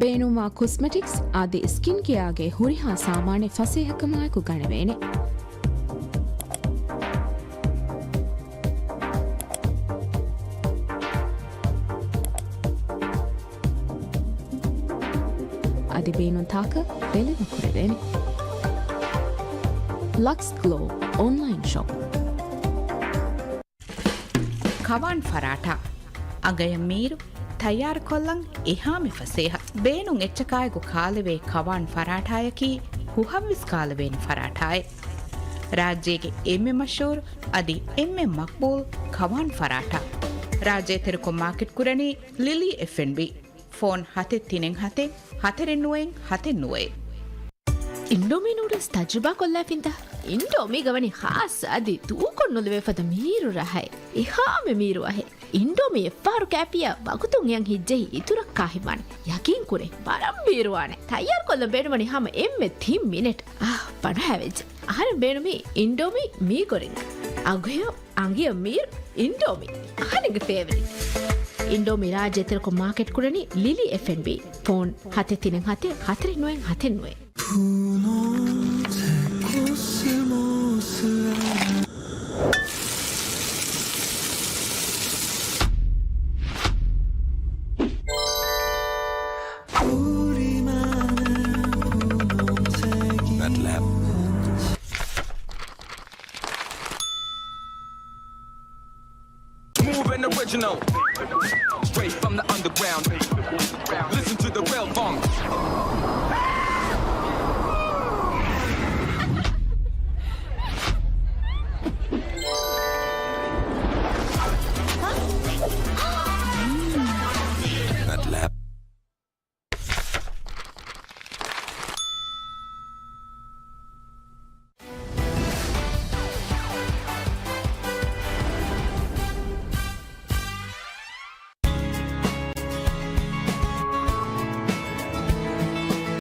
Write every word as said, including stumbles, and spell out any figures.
ބޭނުންވާ ކޮސްމެޓިކްސް އަދި ސްކިން ކެއާގެ ހުރިހާ ސާމާނެއް ފަސޭހަކަމާއެކު ގަނެވޭނެ. އަދި ބޭނުންތާކަށް ދެލިވަރ ކުރެވޭނެ. ލަކްސް ގްލޯ އޮންލައިން ޝޮޕް. ކަވާން ފަރާޓާ. އަނގަޔަށް މީރު ތައްޔާރުކޮށްލަން އެހާމެ ފަސޭހަ. ބޭނުން އެއްޗަކާއެކު ކާލެވޭ ކަވާން ފަރާޓާޔަކީ ހުހަށްވެސް ކާލެވޭނެ ފަރާޓާއެއް. ރާއްޖޭގެ އެންމެ މަޝްހޫރު އަދި އެންމެ މަޤްބޫލް ކަވާން ފަރާޓާ. ރާއްޖެ އެތެރެކޮށް މާކެޓް ކުރަނީ ލިލީ އެފް އެންޑް ބީ. ފޯން ހަތެއް ތިނެއް ހަތެއް، ހަތަރެއް ނުވައެއް، ހަތެއް ނުވައެއް. އިންޑޯމީ ނޫޑްލްސް ތަޖުރިބާ ކޮށްލާފިންތަ؟ އިންޑޯމީގަ ވަނީ ޚާއްޞަ އަދި ދޫކޮށް ނުލެވޭ ފަދަ މީރު ރަހައެއް. އެހާމެ މީރު އަހެއް. އިންޑޯމީ އެއްފަހަރު ކާފިޔާ ވަގުތުން އެޔަށް ހިއްޖެހި އިތުރަށް ކާ ހިމާނެ. ޔަޤީން ކުރޭ. ވަރަށް މީރުވާނެ. ތައްޔާރު ކޮށްލަން ބޭނުންވަނީ ހަމަ އެންމެ ތިން މިނެޓް. އާ، ބަނޑުހައިވެއްޖެ. އަހަރެން ބޭނުމީ އިންޑޯމީ މީގޮރެން. އަގުހެޔޮ އަނގިޔަށް މީރު އިންޑޯމީ. އަހަރެންގެ ފޭވަރިޓް. އިންޑޯމީ ރާއްޖެ އެތެރެކޮށް މާކެޓް ކުރަނީ ލިލީ އެފް އެންޑް ބީ. ފޯން ހަތެއް ތިނެއް ހަތެއް، ހަތަރެއް ނުވައެއް، ހަތެއް ނުވައެއް. Moving original. Straight from the underground. Listen to the real funk. Mad Lab.